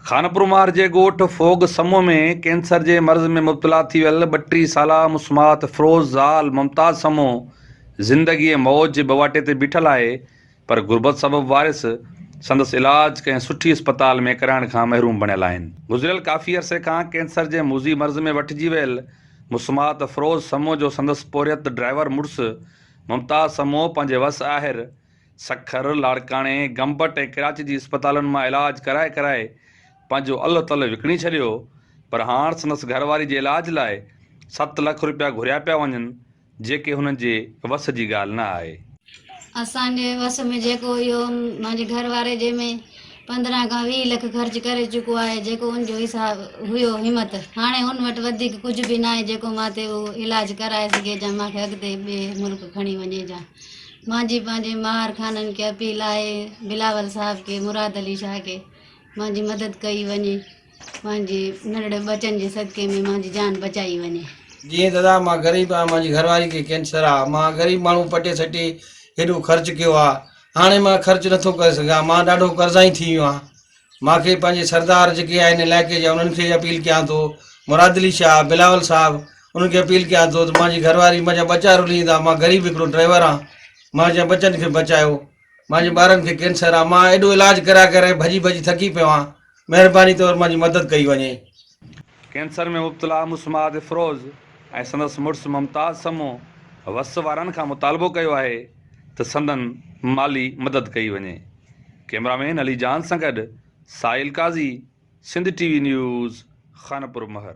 خانپور مهر جي ڳوٺ ڦوڳ سمون ۾ ڪينسر جي مرض ۾ مبتلا ٿي ويل 32 سالا مسمات افروز زال ممتاز سمون زندگي ۽ موت جي ٻه واٽي تي بيٺل آهي پر غربت سبب وارث سندس علاج ڪنهن سٺي اسپتال ۾ ڪرائڻ کان محروم بڻيل آهن. گذريل ڪافي عرصي کان ڪينسر جي موذي مرض ۾ وٺجي ويل مسمات افروز سمون جو سندس پورهيت ڊرائيور مڙس ممتاز سمون پنهنجي وس آهر سکر، لاڙڪاڻي، گمبٽ ۽ ڪراچي جي اسپتالن مان علاج ڪرائي ڪرائي پنهنجو الهه تلهه وڪڻي ڇڏيو پر هاڻ سندس گهرواري جي علاج لاء 7 لک رپيا گهريا پيا وڃن جيڪي هنن جي وس جي ڳالهه نه آهي. اسان جي وس ۾ جيڪو اهو مانجي گهر واري جي ۾ 15 کان 20 لک خرچ ڪري چڪو آهي جيڪو ان جو حساب هيو همت هاڻي ان وٽ وڌيڪ ڪجهه به ناهي جيڪو مان تي اهو علاج ڪرائي سگهي جا مان کي اڳتي ٻئي ملڪ کڻي وڃي جا مانجي پنهنجي ماهر خانن کي اپيل آهي بلاول صاحب کي مراد علي شاهه کي مانجي مدد ڪئي وڃي مانجي ننڍڙي ٻچن جي صدقي ۾ مانجي جان بچائي وڃي. جيئن دادا مان غريب آهيان مانجي گهر واري کي ڪينسر آ مان غريب ماڻهو پٽي سٽي هيڏو خرچ ڪيو آ هاڻي مان خرچ نٿو ڪري سگهان مان ڏاڍو قرضائي ٿي ويو آهيان مان کي پنهنجي سردار جيڪي آهن علائقي جا انهن کي اپيل ڪيان ٿو مراد علي شاهه بلاول صاحب انهن کي اپيل ڪيان ٿو ته مانجي گهر واري مانجا ٻچا رلي ويندا مان غريب هڪڙو ڊرائيور آهيان مانجا ٻچن کي بچايو مانجي ٻارن کي ڪينسر آهي مان ايڏو علاج ڪرائي ڪرائي ڀڄي ڀڄي ٿڪي پيو آهيان مهرباني طور مانجي مدد ڪئي وڃي. ڪينسر ۾ مبتلا مسمات افروز ۽ سندس مڙس ممتاز سمون وس وارن کان مطالبو ڪيو آهي ته سندن مالي مدد ڪئي وڃي. ڪئميرا مين علي جان سان گڏ Sahil Qazi, Sindh T V news, Khanpur Mahar.